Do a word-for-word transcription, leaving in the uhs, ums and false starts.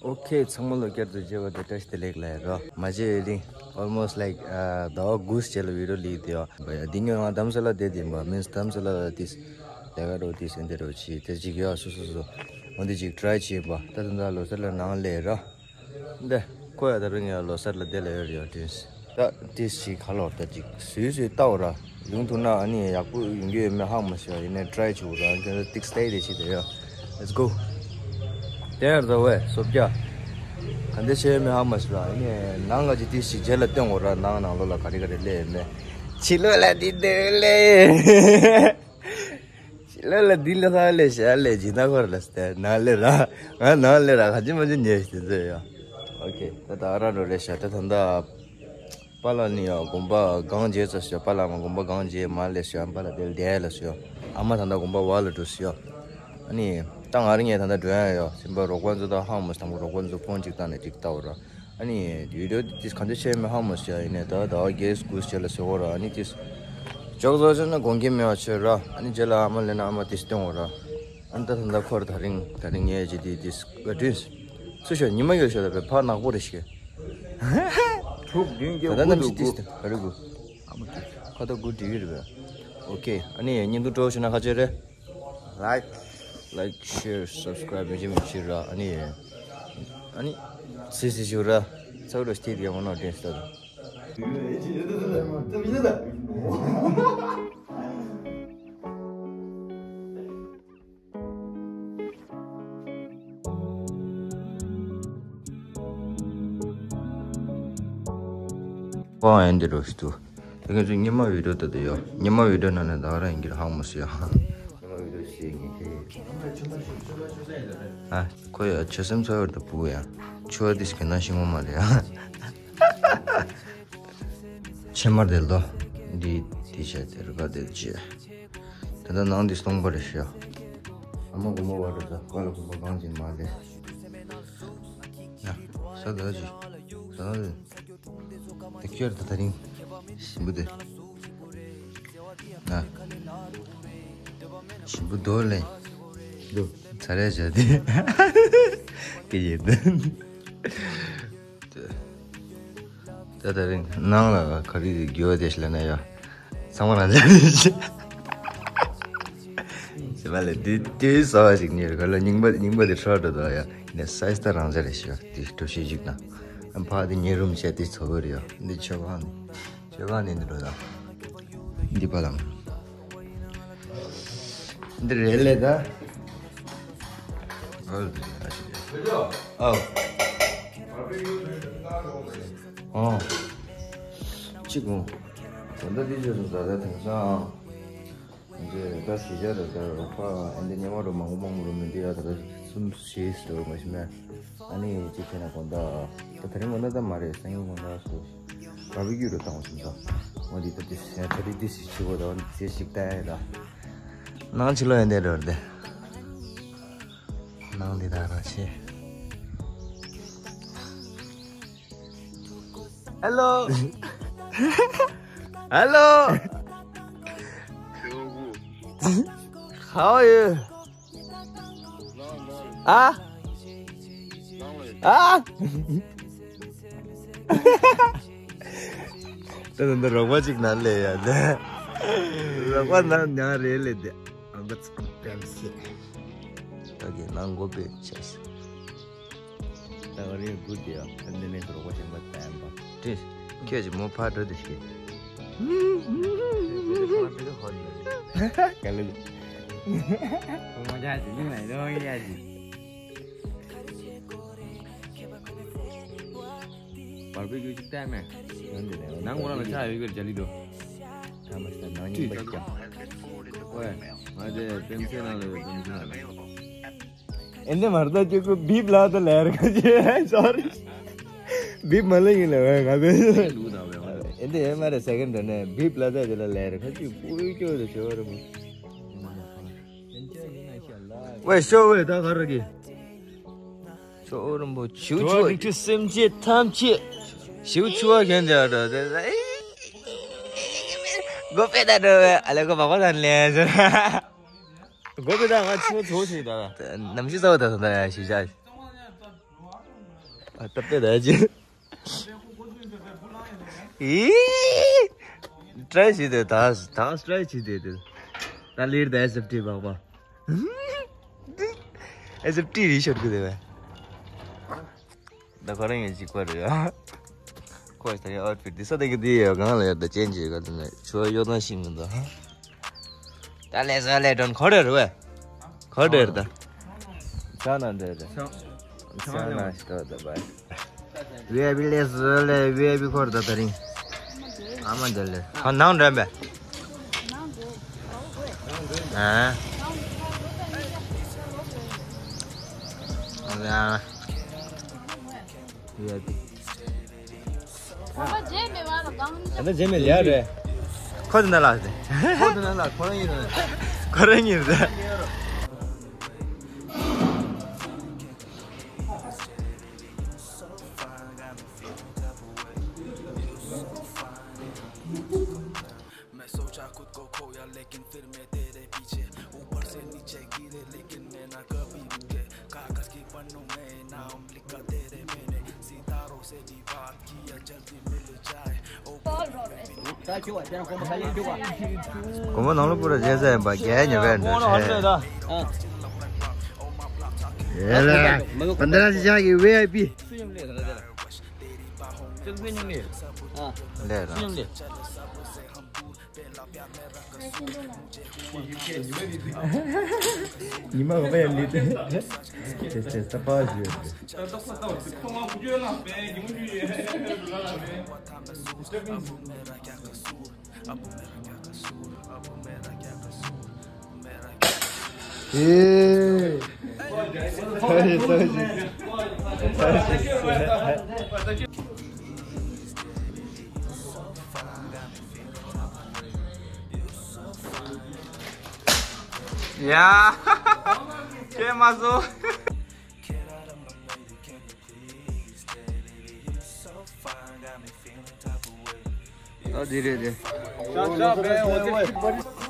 ཨོ་ཁེ། ཚང་མ་ལ་བསྐྱར་དུ་མཇལ་བ་དང་བཀྲ་ཤིས་བདེ་ལེགས་ལབ་ཡ་རོ། མ་མཇལ་བའི་རིང་almost like ཟླ་བ་དགུ་རྗེས་ལ་བི་ཌི་ཡོ་ལེན་གྱི་ཡོད། འདི་ཉིན་ང་དྷ་རམ་ས་ལ་བསྡད་དེ་ཡིན་པ། མིན་སི་དྷ་རམ་ས་ལ་ལ་ཏིས་ལས་ཀ་རོ་ཏིས་ཨེ་འདི་རོ་ཆི་དེ་ཅིག་ཡོད། སོ་སོ་སོ་འོ་འདི་ཅིག་ཊ་རའི་བྱེད་པ། ད་ད་ད་ལོ་སར་ལ་ནང་ལས་རོ། འདི་ཁོ་ཡ་ད་རུང་ཡ་ལོ་སར་ལ་བསྡད་ལ་ཡོད་རེད་ཡ། ཏིས་ད་ཏིས་ཅིག་ག་ལོར་ད་ཅིག་སུས་སུས་ལྟ་འོ་ར། ཡོང་ཐུབ་ན་ཨ་ནི་ཡག་པོ་ཡོང་གི་ཡོད་མེད་ཧ་མ་ཤེས་པ་ཡིན་ནའི་ཊ་རའི་བྱེད་དགོས་ར། ཁྱོད་ཚོ་ཏིག་སྟེ་དེ་བྱེད་དེ་ཡོད། Let's go. དེ་ཡར་ཟ་བས་སོབ་རྒྱ། ག་འདྲ་བྱས་ཡོད་མེད་ཧ་མ་ཤེས་པ་ཡིན་ནའི་ནང་ང་ཅིག་ཏིས་ཅིག་རྗེས་ལ་སྟོན་དགོས་ར། ནང་ནང་ལོགས་ལ་ག་རེ་ག་རེ་སླེབས་ཡོད་མེད། ཕྱི་ལོགས་ལ་འདི་འདུག་ལེ། ལ་ལ་འདི་ལ་ཧ་ལས་ཤ་ལས་ཇི་ན་ཁོར་ལ་སྟེ་ན་ལེ་ར། ང་ན་ལེ་ར་ཁ་ཅི་མ་ཅི་ཉེ་ཤི་ཟེར་ཡ། ཨོ་ཁེ། ད་ད་ར་རོ་ལེ་ཤ་ད་ད་ད་པཱ་ལགས་ནི་ཡ་དགོན་པ་གང་བྱས་ཚ་ཤ། པཱ་ལགས་མ་དགོན་པ་གང་བྱས་མ་ལེ་ཤ། པཱ་ལགས་དེ་ལ་དེ་ལ་ཤ། ཨ་མ་ད་ད་དགོན་པ་བ་ལ་འགྲོ་ཤ། ཨ་ནི་ད་ང་རང་ངས་ད་ད་འགྲོ་ཡ་ཡོད། སེམས་པ་རོགས་པ་ཚོ་ད་ཧང་མོ་དང་པོ་རོགས་པ་ཚོ་ཕོན་གཅིག་བཏང་ནས་ཅིག་ལྟ་བ་ར། ཨ་ནི་བི་ཌི་ཡོ་འདི་ག་འདྲ་བྱས་མེད་ཧ་མ་ཤེས་ཡིན་ནའི་ད་ཟླ་བ་བརྒྱད་དགུ་རྗེས་ལ་ཟེར་བ་ར། ཨ་ནི་ཏིས་ཅོག་ཙོ་བྱས་ན་དགོངས་འགལ་མེད་པ་བྱས་ར། ཨ་ནི་རྗེས་ལ་ཨ་མ་ལེན་ན་ཨ་མ་ཏིས་སྟོན་བ་ར། ཨ་ནི་ད་ད་ད་ཁོར་ད་རིང་ད་རིང་ངས་ཇི་དི་ཏིས་བཀའ་དྲིན་སུ་ཤོད་ཉི་མ་ཡོད་ཤོད་ད་བས་ཕར་ནག་པོ་རེ་ཤེས། དྲུག་བདུན་བརྒྱད་ད་ད་དགུ་ནམ་འདུག་ཞིག་ཏིས་དགུ། ད་ག་རེ་དགུ། ཨ་མ་ཏིས་ཁ་ད་དགུ་འགྲིག་གི་རེད་བས། ཨོ་ཁེ། ཨ་ནི་བརྙན་ཐུང་སྤྲོ་བོ་ཞུ་ན་ཁ་ཆེ་རེད། Like, like, share, subscribe མི་བྱེད་མི་བྱེད་ར། ཨ་ནི་ཨ་ནི་སི་སི་ཞུ་ར། ཚ་རུ་སྟེ་དེ་མོ་ནོ་དྲན་སྟ། ཨོ་ཨེ་འདི་རོ་ཞིག་ཏུ། ད་ཁྱེད་ཚོས་ཉི་མ་བི་ཌི་ཡོ་ལྟ་དུ་ཡོད། ཉི་མ་བི་ཌི་ཡོ་ནང་ནས་ད་ག་རང་ཡིན་གྱི་རེད་ཧང་མོ་སི་ཡ། ཉི་མ་བི་ཌི་ཡོ་ཞིག་ཡིན་གྱི། ཨ་ཁོ་ཡ་ཆོད་སེམས་ཚོར་བར་དུ་བུ་ཡ། ཆུ་བ་དེ་ཞིག་གི་ན་ཤིང་མོ་མ་རེད་ཨ། ཕྱེ་མར་དེ་ལོ། འདི་དེ་བྱས་དེ་རུ་ག་དེ་བྱས། ད་ལྟ་ནང་འདི་སྟོང་པ་རེད་ཤག་ཨ་མ་དགོན་པ་བར་དུ་ད་ཀ་ལ་དགོན་པ་གང་ཅིག་མ་ལས། ཡ། ས་ད་ཅི། ས་ད་ཅི། ད་ཁྱོད་ད་ད་རིང་། ཞིམ་པོ་དེ། ཨ། ཞིམ་པོ་དོ་ལེ། དོ། ཚ་རེ་བྱ་དེ། ཀི་ཡེ་དོ། ད་ད་རིང་ནང་ལ་ག་རེ་རྒྱུ་བ་དེ་ཞིག་ལ་ན་ཡ། ཚང་མ་རང་ཅག་རེད། ཞེས་པ་ལས་དེ་དེ་ཟ་བ་ཞིག་ཉེར་ག་ལ་རྙིང་པ་རྙིང་པ་དེ་ཧྲ་འགྲོ་དོ་ཡ། ནས་སའི་སྟ་རང་ཅག་རེད་ཤི་ཡ། དེ་གྲུ་བཞི་ཞིག་ན། ཨ་ཕ་དེ་ཉེ་རུམ་བྱས་དེ་ཚོ་བོ་རེད་ཡ། འདི་ཆོས་ཁང་ནས། ཆོས་ཁང་ནས་འདི་འགྲོ་ད། འདི་པ་ལང་། འདི་རེད་ལེ་ད། ཨོ། ཨོ། གཅིག་འོང་། ད་ལྟ་འདི་བྱས་སོང་ད་ལྟ་དེང་སང་། འདི་ད་གཞིས་ཆགས་རེད་ད་རོགས་པ་ཨ་འདི་ཉེ་མ་རུ་མང་པོ་མང་པོ་རུ་མི་འདི་ཡ་ད་ལྟ་གསུམ་བཞི་ཟེར་བ་མ་གཞི་མེད། ཨ་ནི་གཅིག་བྱས་ན་དགོང་དག་ད་དེ་རིང་དགོང་དག་ད་མ་རེད། སང་ཉིན་དགོང་དག་སུ། བར་བི་ཀྱུ་རུ་བཏང་བ་སོང་ཙང་། འོ་འདི་ད་འདི་ཟེར་ད་འདི་འདི་ཞིག་བྱེད་དགོས་ད། འོ་འདི་ཟེར་ཞིག་བལྟ་ཡ་ད། ནང་ཕྱི་ལོགས་ཡང་བསྡད་འགྲོ་རེད་དེ། ནང་འདི་དག་རང་ཆེ། Hello. Hello. How are you? ཨ། ཨ། ད་ད་ད་རོགས་པ་ཅིག་ན་ལེ་ཡ་ད། རོགས་པ་ན་ཉང་རེད་ལེ་དེ། ཨང་ཀ་ཚང་པེམ་སེ། ད་གི་ནང་སྒོ་པེ་ཆེ་སེ། ད་ང་རེ་གུ་དེ་ཡ། ཨ་འདི་ནས་རོགས་པ་ཞིག་མ་བསྟན་པ། ཏྲིས། ཁྱེད་ཀྱི་མོ་ཕ་འགྲོ་དེ་ཤི། ག་ལེ། མོ་ཅག་ཅིག་ཉིན་ལ་ཡོང་ཡ་ཅིག་བར་བི་ཀྱུ་ཅིག་བལྟས་མེད། ཡོང་འདི་ནས་ནང་ཁོ་རང་ལ་ཆ་ཡོད་གི་རེད་ཇ་ལི་དོ། ཐ་མ་ཤི་ད་ནང་ཉིན་པ་ཀྱང་། ཨོའི། ང་དེ་པེམ་སེ་ནང་ལ་ཡོད་པེམ་སེ་ནང་ལ། ཨེ་འདི་མར་ད་ཅིག་གུ་བིབ་ལ་ད་ལེར་ཁ་ཅི་སོ་རི། བིབ་མ་ལེ་ཡིན་ལེ་བས་ང་དེ། ལུག་དང་བས་ང་དེ། ཨེ་འདི་ཨེ་མ་རེ་སེ་ཀེན་ཌ་ནས་བིབ་ལ་ད་ཅི་ལ་ལེར་ཁ་ཅི་པུ་ཡུ་ཀྱོ་དེ་ཤོ་རི་མོ། ཝེ་ཤོ་ཝེ་ད་ག་ར་གི། ཇོ་བོ་རིན་པོ་ཆེ་ཆུ་བ་རིགས་དྲུག་སེམས་ཅན་ཐམས་ཅད་ཞིའུ་ཆུ་བ་གན་དེ་ཨ་འགྲོ་དེ་སྒོ་པེ་ད་འགྲོ་བས་ཨ་ལེ་གོ་བ་གོ་ད་ལེ་ཟེར། སྒོ་པེ་ད་ང་ཆུ་བ་ཚོ་ཞིག་ད་ནམ་ཞིག་ཚ་བ་ད་ད་ཞིག་ཞག་ཨ་ཏབ་ཏེ་ད་ཅི། ཨི། ཊ་རའེ་བྱེད་དེ་ད་ད་ཊ་རའེ་བྱེད་དེ་དེ། ད་ལིར་ད་ཨེ་སི་ཨེཕ་ཊི་བག་པ། ཨེ་སི་ཨེཕ་ཊི་རི་ཤོར་གི་དེ་བས། ད་ཁོ་རང་ཡང་གཅིག་པ་རེད་ཡ། ཁོ་ད་ཡང་ཨའུ་ཊི་ཕིཊ་འདི་ས་དེ་གི་འདི་ཡ་གང་ལ་ཡ་ད་ཅན་ཇི་ག་དེ་ནས་ཆུ་བ་གཡོ་ཐང་ཤིང་མི་འདུག་ཧ། ད་ལས་ས་ལས་དྲོན་ཁོ་རེ་རུ་བས། ཁོ་རེ་རེད་ད། ཆ་ན་འདྲེ་རེད། ཆ་ན་ཤི་ཏོ་ད་བས། ཝི་ཨའི་པི་ལས་ལས་ཝི་ཨའི་པི་ཁོར་ད་ད་རིང་། ཨ་མ་འདི་ལས་ཁ་ནང་འདྲེན་པས། ཨ། ཨ། ཝི་ཨའི་པི། ད་ལྟ་རྗེས་མེད་ལ་རེད། ཁོ་དེ་འདྲ་ལགས་ཏེ། ཁོ་དེ་འདྲ་ལགས་ཁོ་རང་ཡིན་རེད། ཁོ་རང་ཡིན་རེད། དགོན་པ་ནང་ལ་པུ་ར་རྗེས་ཟ་ཡིན་པ་རྒྱལ་ཉེ་བས་འདྲ་ཆེ། ཡེ་ལེ། བན་དེ་ར་ཅི་ཅག་གི་ཝི་ཨའི་པི། ལས་ར། ཉི་མ་ག་པ་ཡང་ལི་ཏེ། ཅེས་ཅེས་ས་པ་ཞུ། ཨེ། ཐོས་ཤིག་ཐོས་ཤིག་ཐོས་ཤིག་ཡ། ཁྱེད་མ་བཟོ། ཨ་དེ་རེད་དེ། ཤ་ཤ་བས་འོ་དེ།